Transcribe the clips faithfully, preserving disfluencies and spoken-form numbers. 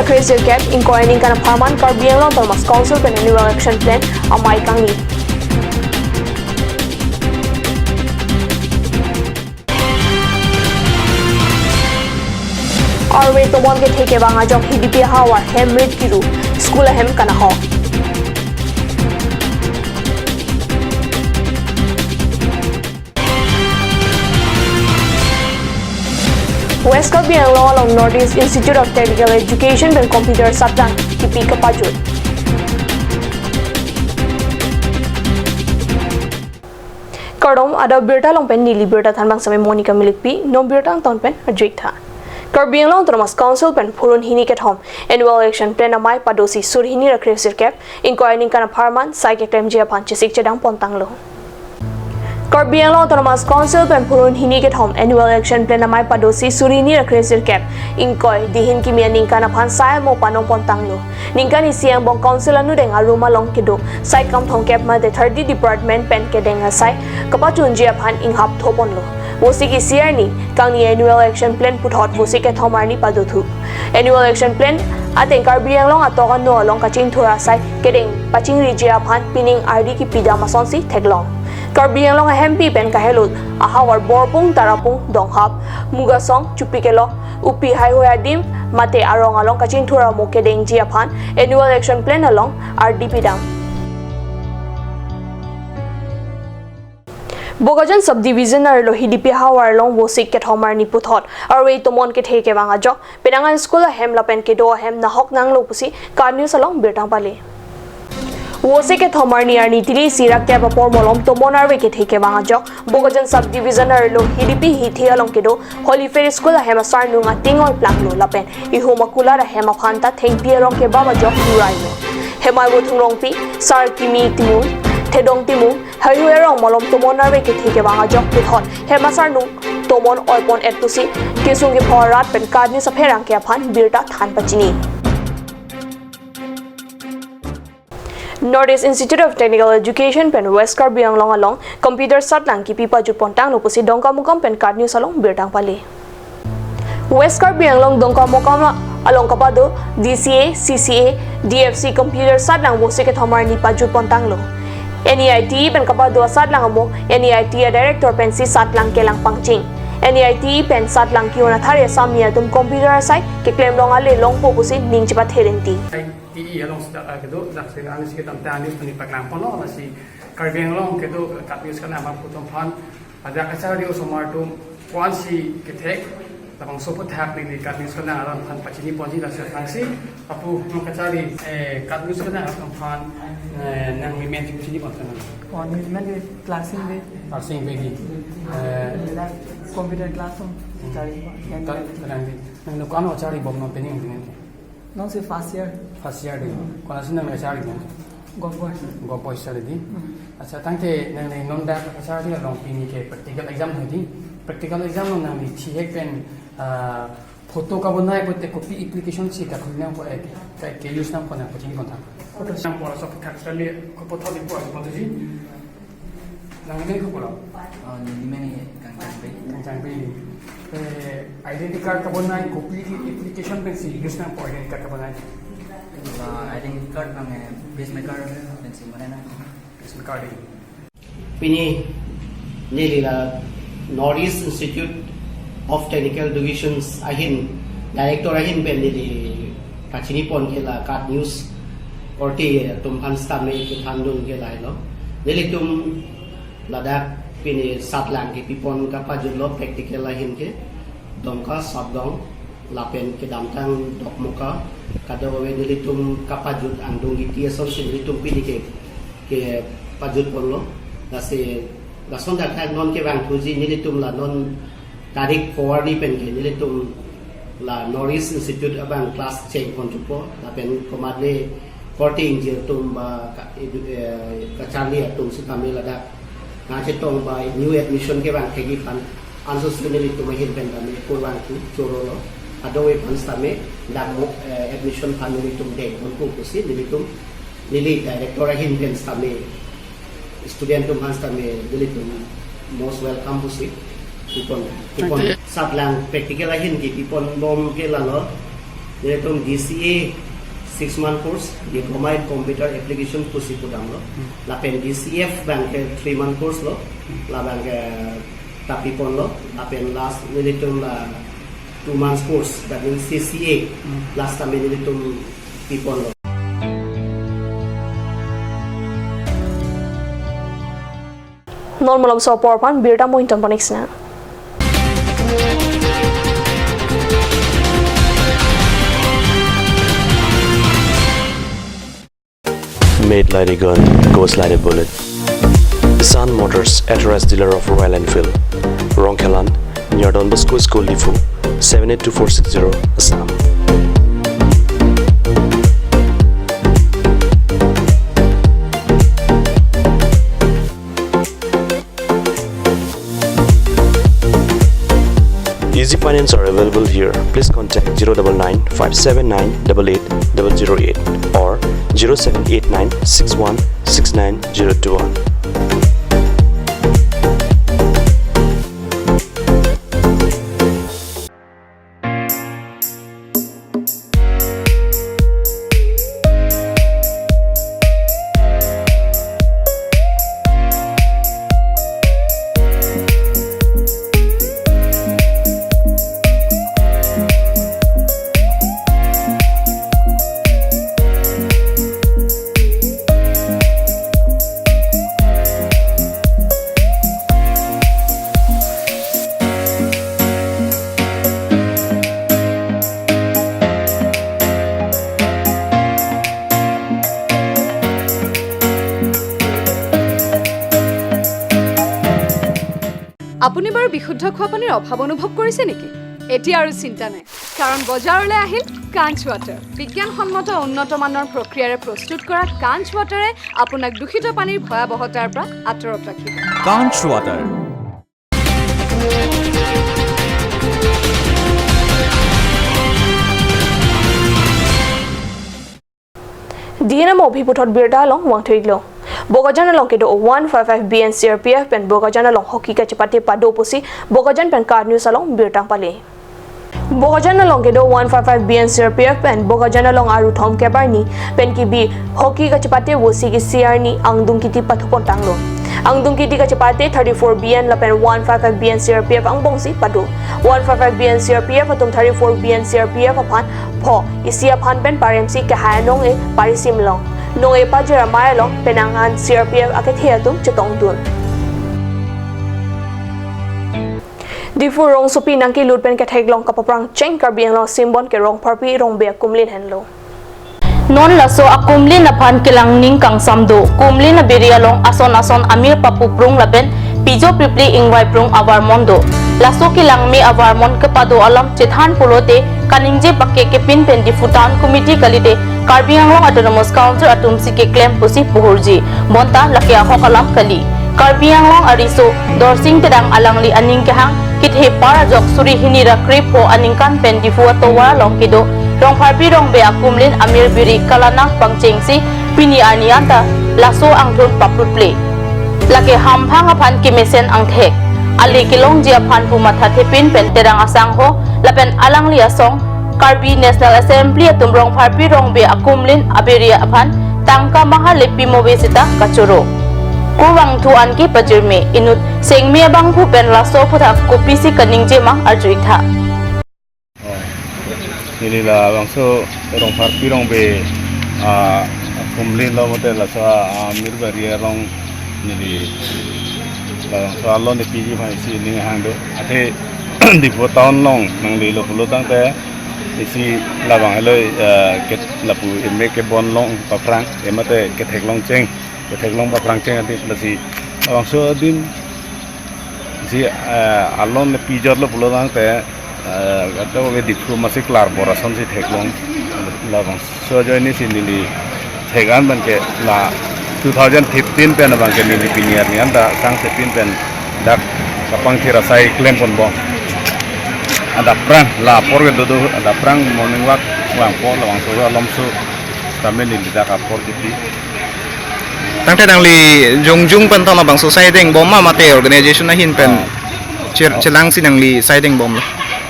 Kre sirkep ingkoi aningkan apharman Karbi Anglong Autonomous Council pen Annual Action Plan amei kangni. Arve tomon kethe kevang ajok Hidipi ahavar hem rit kiru, school ahem kanahok. West Karbi Anglong along North East Institute of Technical Education pen computer satlang kipi kapajut. Kardom, adap birta along pen neli birta thanbang same Monica Milikpi, non birta angton pen ajik tha. Karbi Anglong Autonomous Council pen phurun hini kethom Annual Action Plan amei padosi sur hini ra kre sirkep ingkoi aningkan apharman sai keklemji aphan chesik chedang pontanglo. Karbi Anglong Autonomous Council pen phurun hini kethom Annual Action Plan amei padosi sur hini ra kre sirkep ingkoi dihin kimi aningkan aphan sai amo panong pontanglo. Ningkan isi angbong Council anudeng arum along kedo sai kam thomkep mate thirty department pen kedeng asai kapachunji aphan inghap thoponlo. Vosik isi arni kangni Annual Action Plan puthot vosik kethom arni padothu. Annual Action Plan ateng Karbi Anglong atok ano along kachingthur asai kedeng pachingriji aphan pining ardi kipidam asonsi theklong. Karbi Anglong ahempi pen kahelut ahavar Borpung, Tarapung, Donghap, Mugasong, Chupikelong, Upi haihui adim mate arong along kachingthur amo kedengji aphan Annual Action Plan along ardi pidam. Bokajan Subdivision arlo Hidipi ahavar along vosik kethom arni puthot arve tomon kethe kevang ajok penang an school ahem lapen kedo ahem nahok nanglo pusi KAT News along birta pale. Vosik kethom arni arni tili isi ra kep apor malom tomon arve kethe kevang ajok Bokajan Subdivision arlo Hidipi hithi along kedo Holy Faith School ahem asarnung ating oi planglo lapen ihum akulat ahem aphan ta thengpi arong kebam ajok lurailo. Hemai Bothung Rongpi, Sar Kimi Timung, Thedong Timung, haihui arong malom tomon arve kethe kevang ajok puthot hem asarnung tomon oipon et pusi kesung kepho arat pen KAT News apherangke aphan birta than pachini. North East Institute of Technical Education pen West Karbi Anglong along computer satlang kipi pajut pontanglo pusi Dongkamukam pen KAT News along birta pale. West Karbi Anglong Dongkamukam along kapado D C A, C C A, D F C computer satlang vosik kethom arni pajut pontanglo. N E I T E pen kapado asatlang amo N E I T E a director pensi satlang kelang pangcheng. N E I T E pen satlang ke-un athare asami atum computer asai keklem long ale longpo pusi ning chepathe rinti. T E along sida, ah, kedo, dak se ang si kedam ta news puni paklang ponlo, lasi Karbi Anglong kedo KAT News kanang abang puthot aphan, ada kacharli osomar atum ko-ansi kethek, labangso aphuthak neli KAT News kanang arat aphan pachini ponji, lasi tangsi, apu nang kacharli, eh, KAT News kanang arat aphan, eh, nangli men chini pon kanang. Oh, neli men ke class in de. Class in de di. Eh, neli computer class hum, Hmm. Charli. Ta-, kanang di. Nangli ko-an charlibom non pening dengan ke? Non si first year. First year di. Ko-ansi nangli charli non? Govt Boys. Govt Boys charli di. Hmm. Accha, tangte nangli non dak charli along pini ke practical exam hedi. Practical exam along nangli thihek pen, ah, photo kabonai pote kopi application si kakhoi nangpo, eh, ke, ke use nangpo nangpo chini kontha. Photoshop. Nangpo la sob thak charli ko photo di po ang photo ji. Nangli men kopi lo? Oh, neli men Kangchangpi. Kangchangpi. Eh, identity card kabonai kopi application pensi use nangpo identity card kabonai? Ah, identity card nang, eh, Pace Maker pensi bonai nang. Pace Maker di. Pini neli la North East Institute of Technical Education ahin, director ahin pen neli kachini pon ke la KAT News korte atum aphan sitame kethandun ke lahelo. Nelitum ladak pini satlang kipi pon kapajutlo practical ahin ke Dongka, Sabdong, lapen kedamtang Dokmoka, kadokave nelitum kapajut angdung iti asonsi nelitum pini ke, kepajut ponlo. Lasi lason dak non kevangthuji nelitum la non tarik four ni pen ke nelitum la North East Institute abang class cheng pon thupo, lapen komatne korte ingjir atum ba ka-, edu-, eh, kacharli atum sitame ladak nangchetong ba new admission kevang thekji aphan anso si nelitum ahin pen tame kurvangthu chorolo. Kadokave aphan sitame dak mo, eh, admission aphan nelitum deng ponpo pusi nelitum, neli director ahin pen sitame student atum aphan sitame nelitum most welcome pusi pi pon, pi pon. Thank you. Satlang practical ahin kipi ponbom ke lalo. Nelitum D C A six month course, Diploma in Computer Application pusi pudamlo. Lapen D C F abangke three month course lo, labangke ta piponlo, lapen last nelitum la two months course, that means C C A, last time nelitum piponlo. Non malomso apor aphan birta mohinton panik sina. Made like a gun, goes like a bullet. Sun Motors, authorized dealer of Royal Enfield. Rongkhelan, near Don Bosco School, Diphu, seven eight two four six zero, Assam. Easy finance are available here. Please contact zero double nine five seven nine double eight double zero eight or zero seven eight nine six one six nine zero two one. আপুনি বাৰু বিশুদ্ধ খোৱা পানীৰ অভাৱ অনুভৱ কৰিছে নেকি? এতিয়া আৰু চিন্তা নাই, কাৰণ বজাৰলৈ আহিল কাঞ্চ ৱাটাৰ। বিজ্ঞানসন্মত উন্নত মানৰ প্ৰক্ৰিয়াৰে প্ৰস্তুত কৰা কাঞ্চ ৱাটাৰে আপোনাক দূষিত পানীৰ ভয়াৱহতাৰ পৰা আঁতৰত ৰাখিব। কাঞ্চ ৱাটাৰ। D N M অভিপুথত birta along vangthuiklo. Bokajan along kedo one five five B N C R P F pen Bokajan along hoki kachepate pado pusi Bokajan pen KAT News along birta pale. Bokajan along kedo one five five B N C R P F pen Bokajan along aruthom kebarni pen kebi hoki kachepate vosik isi arni angdung kiti pathupon tanglo. Angdung kiti kachepate thirty-four B N lapen one five five B N C R P F angbongsi pado. One five five B N C R P F atum thirty-four B N C R P F aphan pho isi aphan pen paremsi kehai anong-e parisim long, nong-e pajir amei along penang an C R P F akethe atum chetongdun. Diphu rongsopi nangkelut pen ketheklong kapaprang cheng Karbi Anglong simbon ke Rongpharpi Rongbe akumlin henlo. Non laso akumlin aphan kelang ning kangsam do. Kumlin abiri along ason ason amir papuprung lapen pijo pipli ingvaiprung avarmon do. Laso kelangme avarmon kepado alam chethan pulote kaningje pake kepin pen Diphu Town Committee kalite Karbi Anglong Autonomous Council atumsi keklem pusi puhurji. Bonta lake ahok alam kali. Karbi Anglong ariso Dorsing Terang alangli aning kehang kethepar ajok suri hini ra krepho aningkan pen Diphu atovar along kedo Rongpharpi Rongbe akumlin amir biri kalanang pangchengsi pini arni anta laso angthun paprutple. Lake hamphang aphan kemesen angthek, ale kelongji aphan pu mathathepin pen Terang asangho lapen alangli asong Karbi National Assembly atum Rongpharpi Rongbe akumlin abiri aphan tangka maha le pimove seta kachoro. Kurvangthu an ke pajirme, inut sengme abangphu pen laso aphuthak kopisi kaningje ma arju-ik tha. Oh. Neli labangso Rongpharpi Rongbe, ah, akumlin lo mate laso, ah, amir biri along neli labangso alon nepiji aphan isi ning hang do. Athe Diphu Town along nanglelo pulo tangte isi labang helo, eh, ke lapu eme kebon long paphrang, emate ketheklong cheng, ketheklong paphrang cheng ati lasi labangso adim si, eh, alon nepijotlo pulo tangte, eh, kato ke Diphu masi klar bor asonsi theklong labangso ajoine si neli thek-an abangke la two thousand fifteen pen abangke neli pini arni anta sangse pin pen dak kapangthir asai klemponbom. Adapprang la apor ke dodo, adapprang morning walk vangpo labangso alomso tame neli dak apor kipi. Tangte nangli jongjung pen tong labangso sai dengbom ma mate organization ahin pen Ah. chir- Ah. chelangsi nangli sai dengbomlo?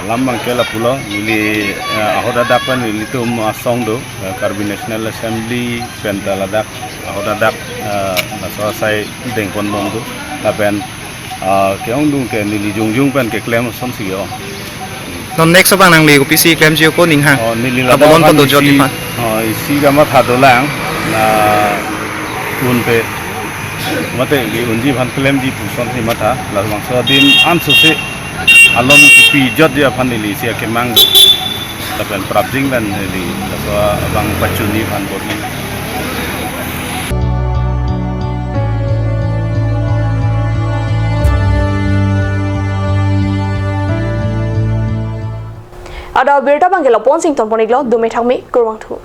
Alam abangke lapulo, neli, eh, ahut adak pen nelitum asong do, eh, Karbi National Assembly pen ta ladak ahut adak, eh, laso asai dengpon bom do, lapen, eh, ke-ongdung ke neli jongjung pen keklem asonsi ke-ong. Non next abang nangli kopisi klemji ako ning hang. Oh, neli ladak abolon aphan pon dojot isi, iphan. Oh, isi kamatha dolang, la unpe, mate ke unji aphan klemji pu asonsi matha, labangso adim ansose alon kepijotji aphan neli isi akemang do. Lapen prapjin pen neli laso abang pachunji aphan bor-i. Ada birta abangke lapu-an si ingtonpon-iklo, dome thakme, kurvangthu.